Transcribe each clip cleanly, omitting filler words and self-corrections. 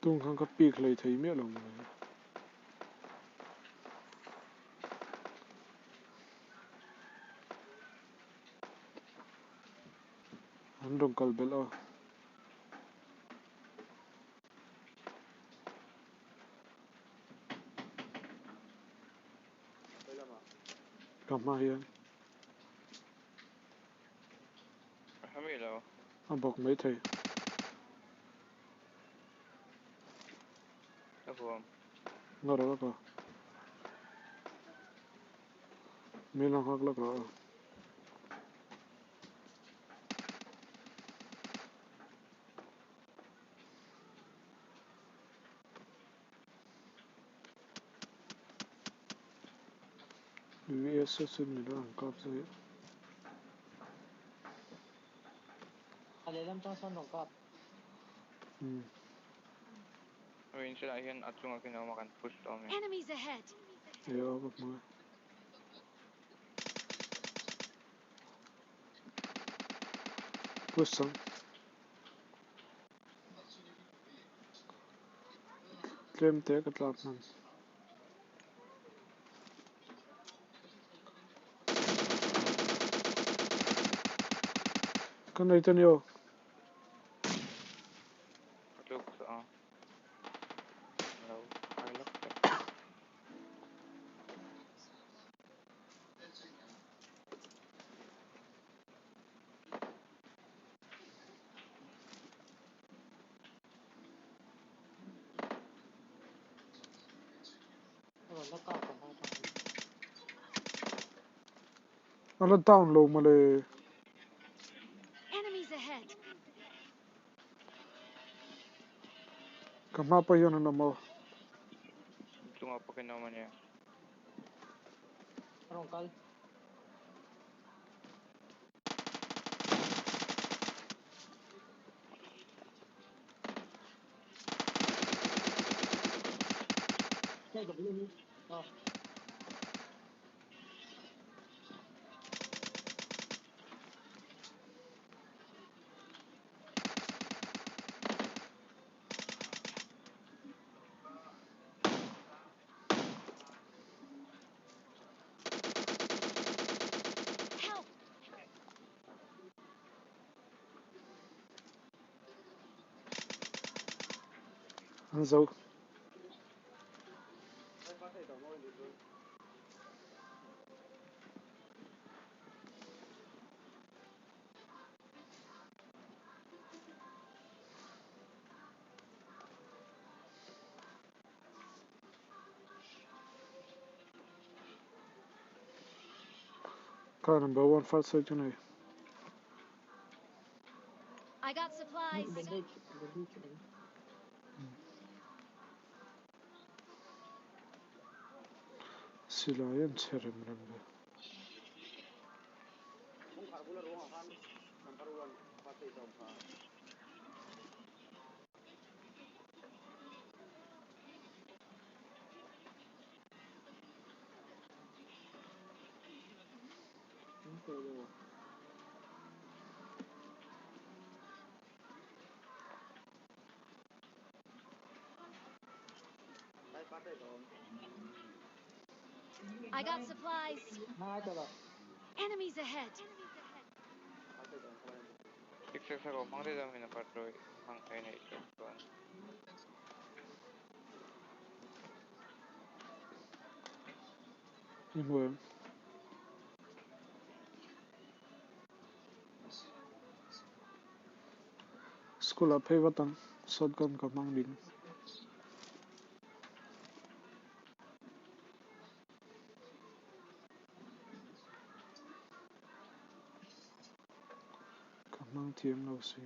Tung khan ka pik hlei thei miah lo mai. An rawn kal belh a. Ka hma hian. A bawk mai thei. Nga rawh lak a. Min lo nghak lak rawh a. VSS in min rawn kap zui. A lehlam tang sawn rawn kap. Umm. Hemi inchhunah hian a chungah khian a awm a kan push tawh ami. Enemies ahead. Ei aw ka hmu e. Push ang. Tlem te ka tlak hman. Ka nei ta ni aw. A la down lo mawle. Enemies ahead. Ka hma pawh hian an awm aw. Chungah pawh khian a awm ania. A rawn kal. Help! An zo. Car number one first side chu nei. I got supplies. Bandage, bandage awm. Silai an chhe rem rem ve. I got supplies. Enemies ahead. I hmu em? School ah phei vat ang, shotgun ka hmang ding. Ka hmang thiam lo si.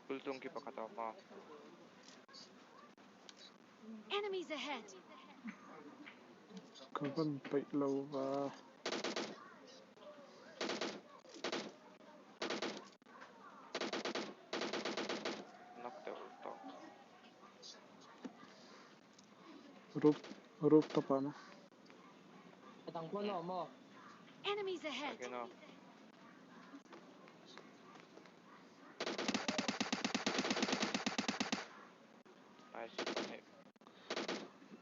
School chung khi pakhat a awm a. Enemies ahead. Ka van peih lo va. Knock deuh tawh. Rup. Rooftop ah maw? A dang pawh an la awm aw. Enemies ahead! Takin aw. Nice pahnih.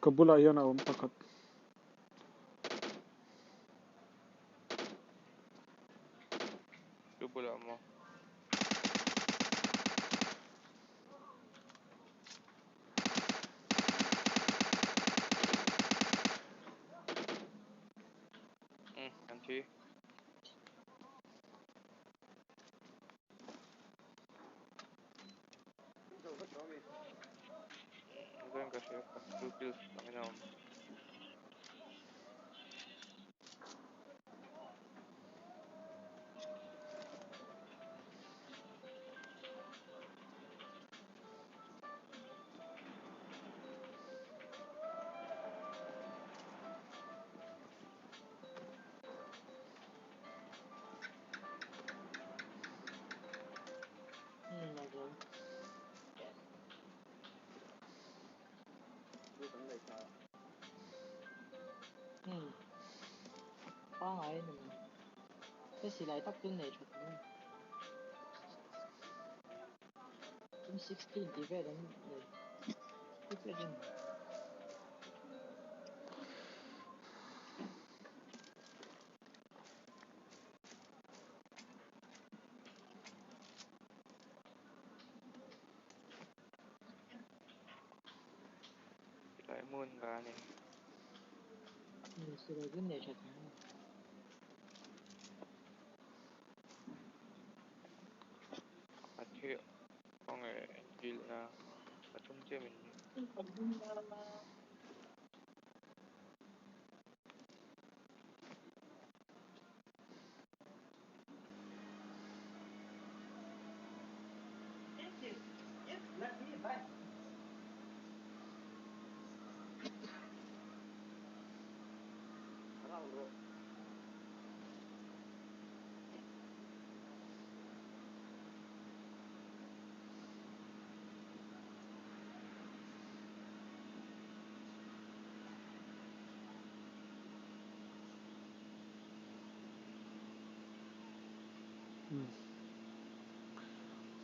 Ka bulah hian a awm pakhat. Tu bulah maw? Umm an thi. Zan ka hria pa two kills angin a awm. Pangai ni mai. He silai tak chu nei tha tawh a ni. M16 tih vel an nei. Silai hmun ka ni. Silai chu nei tha tawh a ni. A thi kawng e dil na pathum chiah min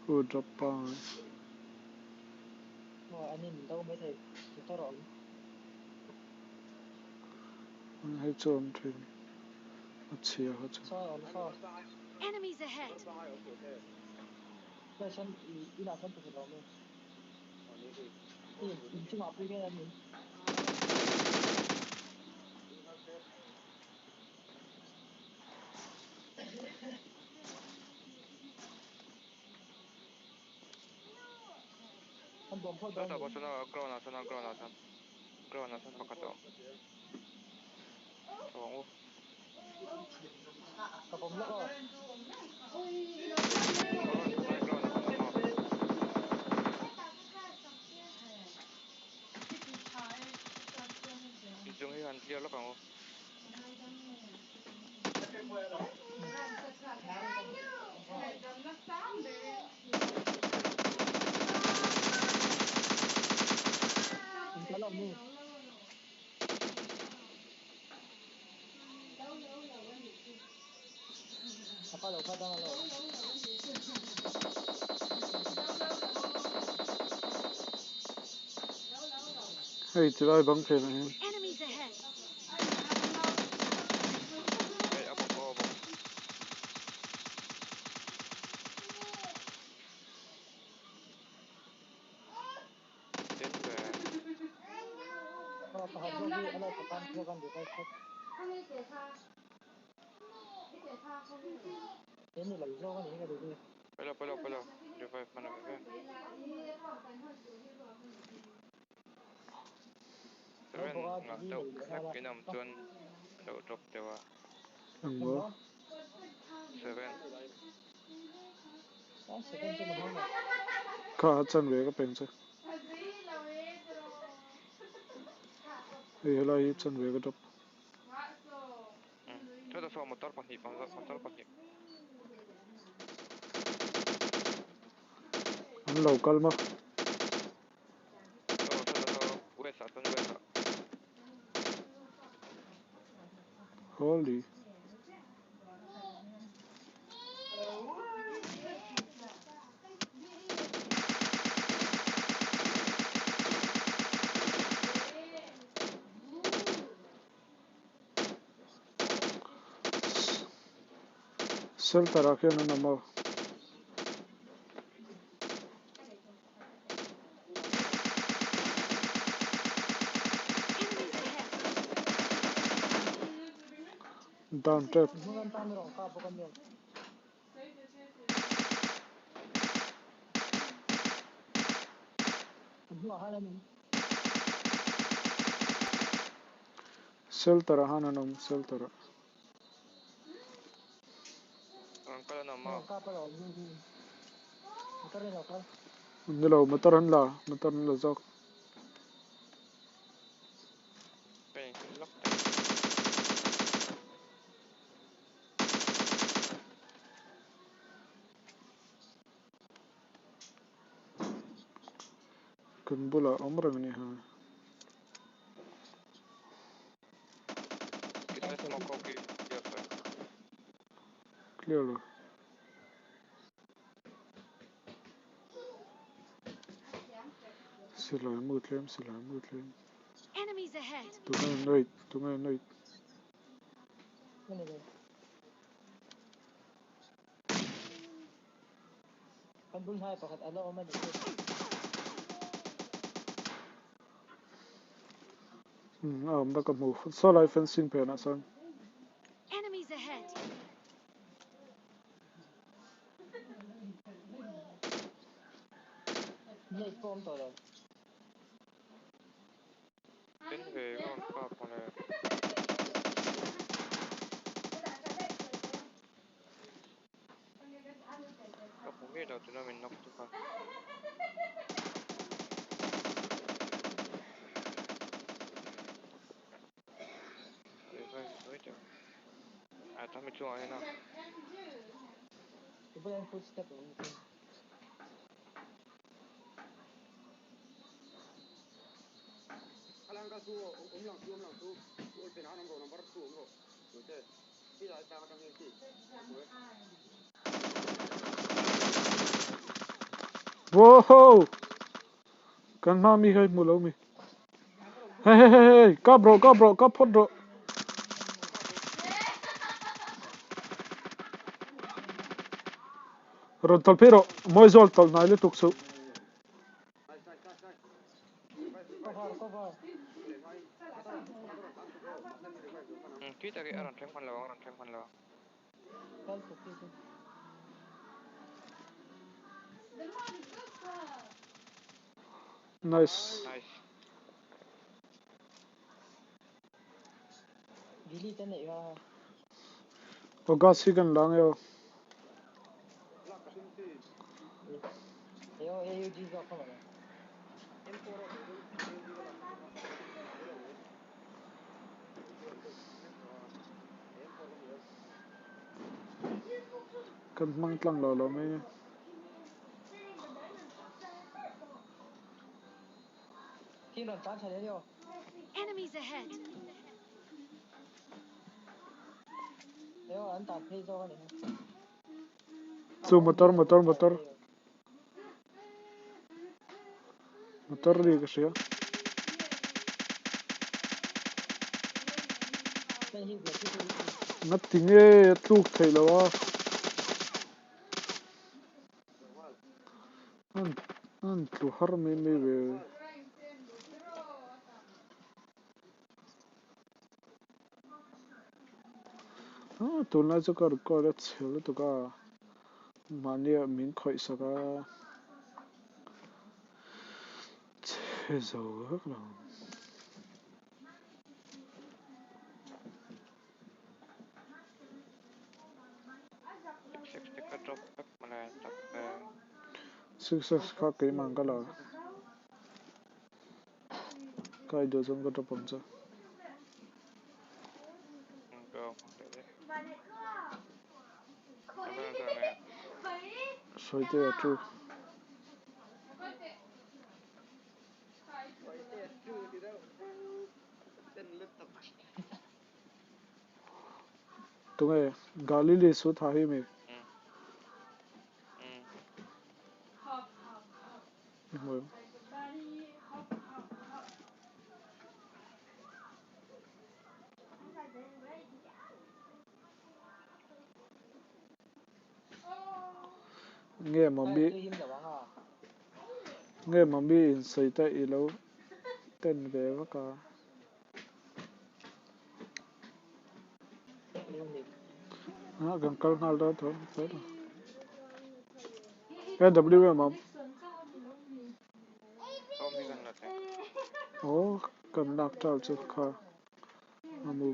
U drop pa. Hei chu awm thin. A chhia kha chu. Enemies ahead! Sawtah pawh sawn a ground ah sawn a ground ah sawn ground ah sawn pakhat a awm. Chho ang u. Ground ah sawn a awm a. Inchung hi han clear lawk ang u. Hei tilai bang phenah hian. Enemies ahead! Hei a bawk aw a bawk. Tin ve. Pawilo pawilo pawilo revive hman a ve ve. Seven ngah deuh hlek in awm chuan a lo drop deuh a. Engmaw? Seven. Kha a chanve ka peng che. Hei helai hi chanve ka drop. Chutah saw motor pahnih motor pahnih. An lo kal maw? Saw chutah saw west ah chuan west ah. Holy. Shelter ah khian an awm a. Enemies ahead. Down tep. Shelter ah han an awm shelter ah. Rawn kal an awm a. Ni lo motor an la motor an la zawk. Ka inhrilh lawk teh. Kan bulah awm reng a ni ha. Kita smoke ho khi clear sawi. Clear lo. Silai mu tlem silai mu tlem. Enemies ahead. Tunge nuih tunge nuih. Umm a awmna ka hmu saw lai fencing phenah sawn. Enemies ahead. Tin ve rawn kap mawle. Ka hmu miah lo tuna min knock tuk a. A tam i chungah hian a. Woho! Kan hma mi kha i hmu lo mi. Hei hei hei hei kap rawh kap rawh kap phawt rawh. Rawn tawlh phei rawh mawi zawl tawlh hnai lutuk suh. Tui tak hi a rawn thleng hman lo ang a rawn thleng hman lo ang. Nice. Nice. Aw gas hi kan la ang e aw. Kan hmang tlang lo lo mai a. Enemies ahead. Chu motor motor motor motor ri ka hria. Ngati nge a tluk theih loh a. An an tlu har mai mai ve. Ah tunlai chu ka record a chhe lutuk a mahnia min khawih sak a chhe zo vek lo. Six six te ka drop vek mawle tak e. Six six kha keimah ka la. Ka idea chuan ka drop ang che. Sawitea chu. Tunge Galili su tha hi mi? I hmu em? Nge maw mi Nge maw mi in sawi te i lo ten ve vak a. Ah kan kal nghal dawn tho tho lo. AWM awm. Aw kan lak ṭal chu kha a mu.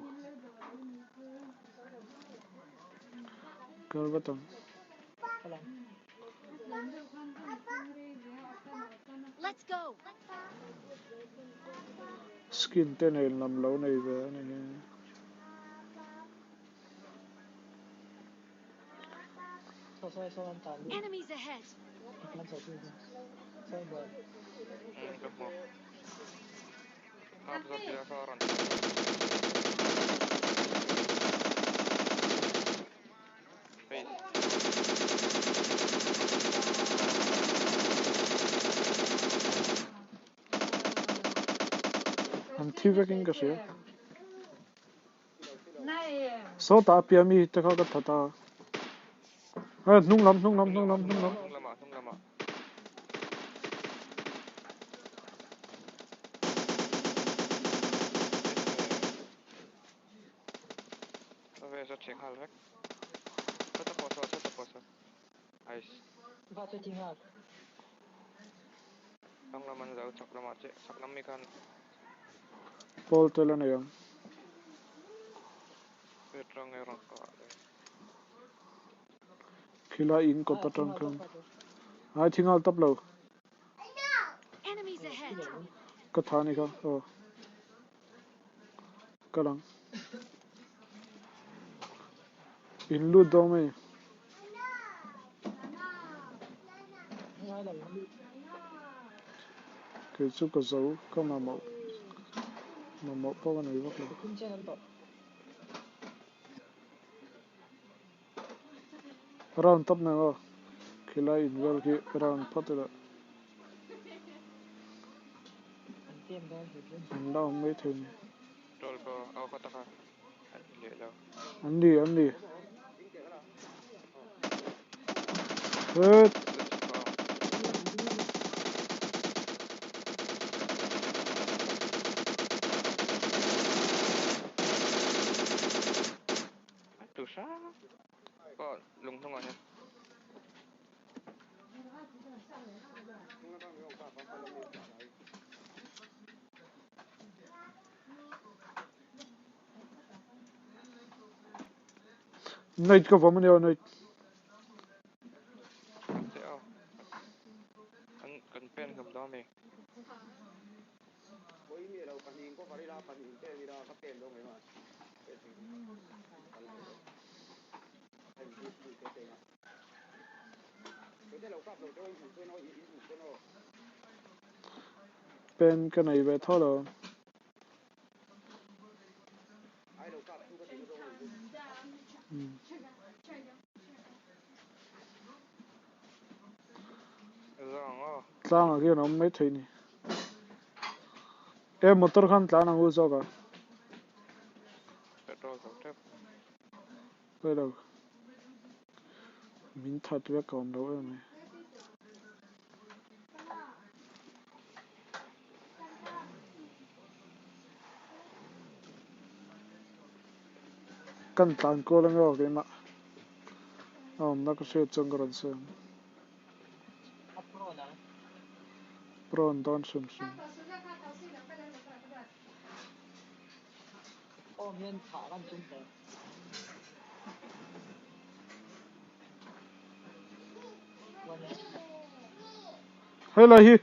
Kal vat ang. Let's go. Skin te nen lam lo nei ve a ni hi. Enemies ahead. An thi vekin ka hria. Sawtah a piah mi te kha ka that a. Hei hnung lam hnung lam hnung lam hnung lam. Pawl tel a nei ang. Khilai in kawt atang khan ai thi nghal tap lo. Ka tha ni kha aw. Ka lang. In lut dawn mai. Kei chu ka zo ka mamawh mamawh pawh ka nei vak lo. Round tawp mai ang aw. Khilai in vel khi round phawt ila. An la awm mai thei ni. An ni an ni. Het. Night ka vawm ania night. Pen ka nei ve tho lo. Tlangah khian a awm mai thei ni. E motor khan tlan ang u zawk a. Hello. Min that vek a awm lo em mai. Kan tlan kual ang aw keimah. A awmna ka hriat chuan ka rawn sawi ang. Prawn dawn hrim hrim. Helai hi.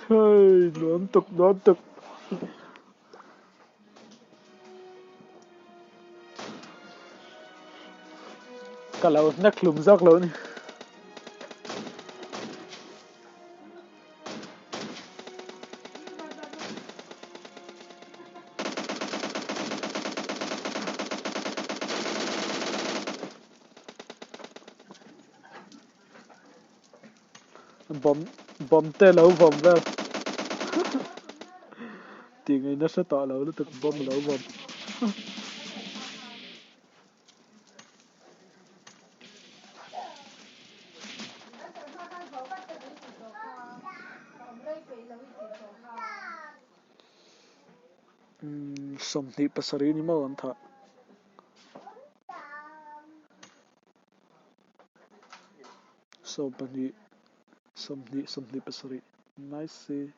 Hei nuam tuk nuam tuk. Ka lo hnek hlum zawk lo ni. Bomb bomb te lo vawm vel. Tih ngaihna hre tawh lo lutuk bomb lo vawm. 27 ni maw an thah. 20, 20, 27. Nice.